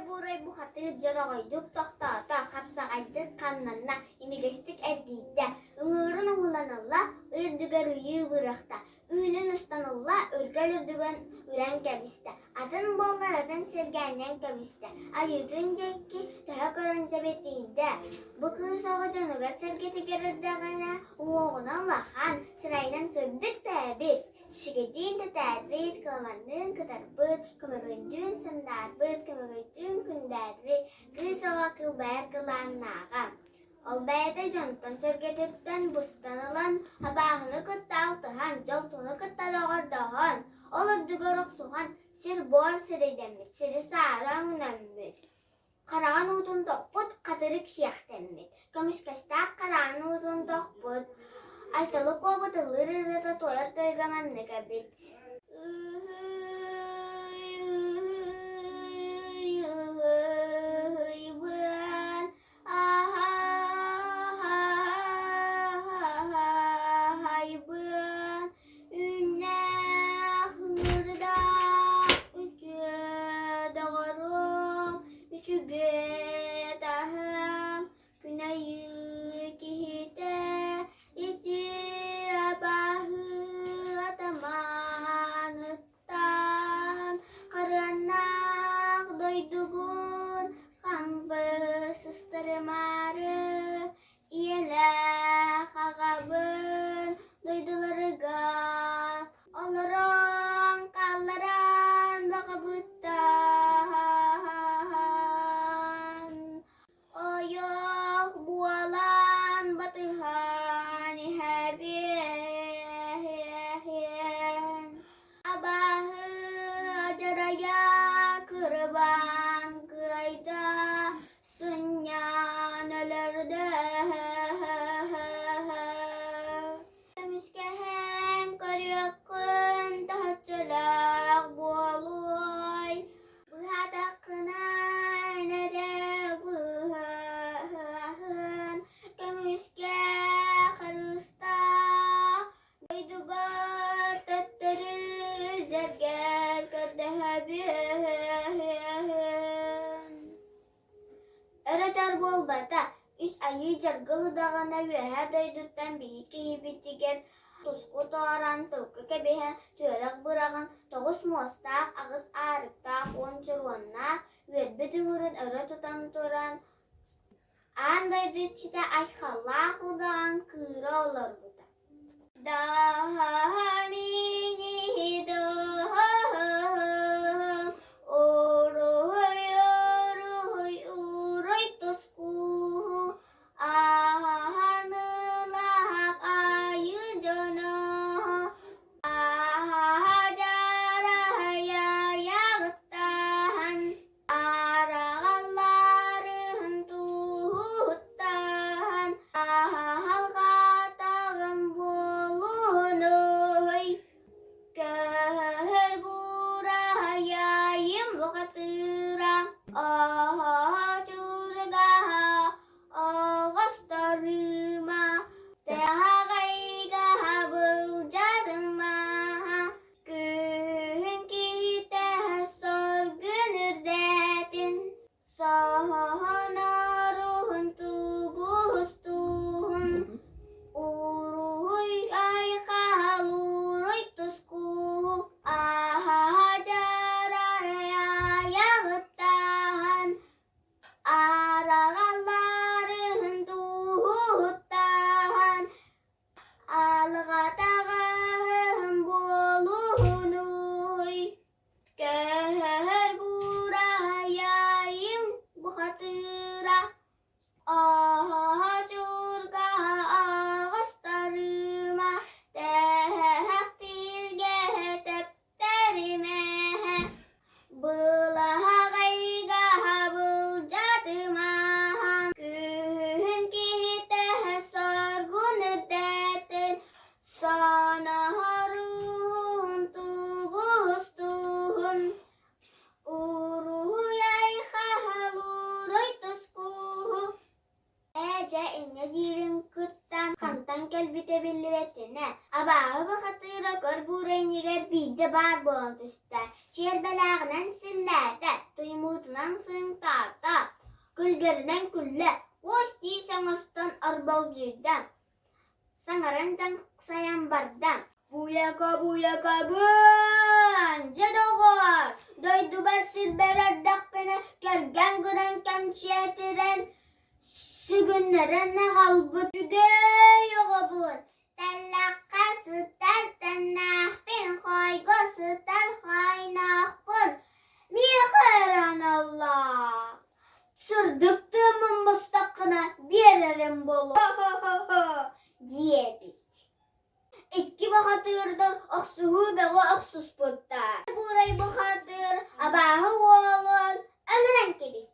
Буурай бухатыыр дьороҕойдук тохтоото, хапсаҕайдык хамнанна, имигэстик эргийдэ, ыҥыырын уһулан ылла, үрдүгэр ыйыы бырахта, үүнүн устан ылла, үргэл үрдүгүн үрэн кэбистэ, атын буоллар атын сиргээнньэн кэбистэ, айыытын диэки төһө көрөн сэбэтийдэ. Бу кыыс оҕо дьонугар-сэргэтигэр эрдэҕинэ уҥуоҕунан улахан, сырайынан сырдык да эбит. Шигидиин тэтээрбит, кыламанныын кытарбыт, көмөгөйдүүн сандаарбыт, көмөгөйдүүн күндээрбит, кыыс оҕо кылбайар кылааннааҕа. Ол бэйэтэ дьонтон сэргэтиттэн бустан ылан, абааһыны кытта алтыһан, дьолтуну кытта доҕордоһон, ол үрдүгэр охсуһан, сир-буор сирэйдэммит, сири-саары өҥнөммүт. Хараҕын уутун тохпут, хатырык сиэхтэммит, көмүскэстээх хараҕын уутун тохпут, Айталы Куобут ыллыыр ырыата туойар тойуга маннык эбит Ыһыйбыан аһаһайбыан Үүннээх ыҥырдаах үтүө доҕорум, үчүгэй атаһым, күн айыы киһитэ ити абааһы атамааныттан харыаннаах дойдубун хампы сыстарымаары Ийэлээх аҕабын дойдуларыгар олорон хаалларан баҕабыттан ойох буолан батыһан иһэбиэн Абааһы адьарайа кырбаан кыайда сынньаан өлөрдө Көмүскэһэн көрүөххүн таһыччылаах буолуой Быһатаххына эрэ быһаһын көмүскэ харыстаах Дойдубар төттөрү дьэргэр көрдөһөбүн Өрөтөр буолбата, үс айыы дьаргыл удаҕана үөһээ дойдуттан биһиги киһибитигэр туску тоорон, тылгы кэбиһэн, түөрэх быраҕан, тоҕус муостаах, аҕыс аарыктаах, уон чоруоннаах, үөрбүт ыҥырын өрө тутан туран, аан дойду иччитэ айхаллаах удаҕан кыыра олорбута. Уруй, уруй, уруй тускуу, Аһаныылаах айыы дьоно, Аһаһа-дьарайа-яҕыттаһан, Араҕалларын туһуттаһан, Аһалҕатаҕым буолуһунуй, Көһөр буурайайым бухатыыра, Оһо-чургаһа оҕосторума, Тэһэҕэйгэһэ былдьатыма, Күһүн киһитэ соргун үрдээтин, Соһоноруһун тубустуһун, Уруһуй айхал уруй тускуһу, Аһа-дьарайаҕыттаһан, Араҕалларыһын туһуттаһан, Алҕатаҕаһым буолуһунуй, Көһөр буурайайым бухатыыра, Оһо-чургаһа оҕустарыма, Тэһэхтииргэ тэптэримэһэ, Былаһаҕайгаһа былдьатымаһа, Күһүн киһитэ соргун үрдэтин, Соноһоруун тубустуһун, Уруһуй айхал уруй тускуһу Ээ дьэ инньэ диирин кытта хантан кэлбитэ биллибэтинэ, абааһы бухатыыра көр буура иннигэр биирдэ баар буолан түстэ, чиэрбэлээҕинэн силлээтэ, туймуутунан сыыҥтаата, күлгэринэн күллэ, уос-тиис оҥостон арбалдьыйда, саҥаран дьаҥсайан барда: «Буйака-буйакабын! Дьэ доҕоор, дойдубар сирбэр эрдэхпинэ кэргэн гынан кэмчиэтирэн сүгүннэрэн аҕалбыт үчүгэй оҕобун, тэллэххэ сытар тэннээхпин, хоойго сытар хоойноохпун, миэхэ эрэ аналлаах, сырдык тыыммын бустаххына биэрэрим буолуо, хо-хо-хо» диэбит. Икки бухатыырдар охсуһуу бөҕө охсуспуттар. Буурай бухатыыр абааһы уолун өлөрөн кэбиспит.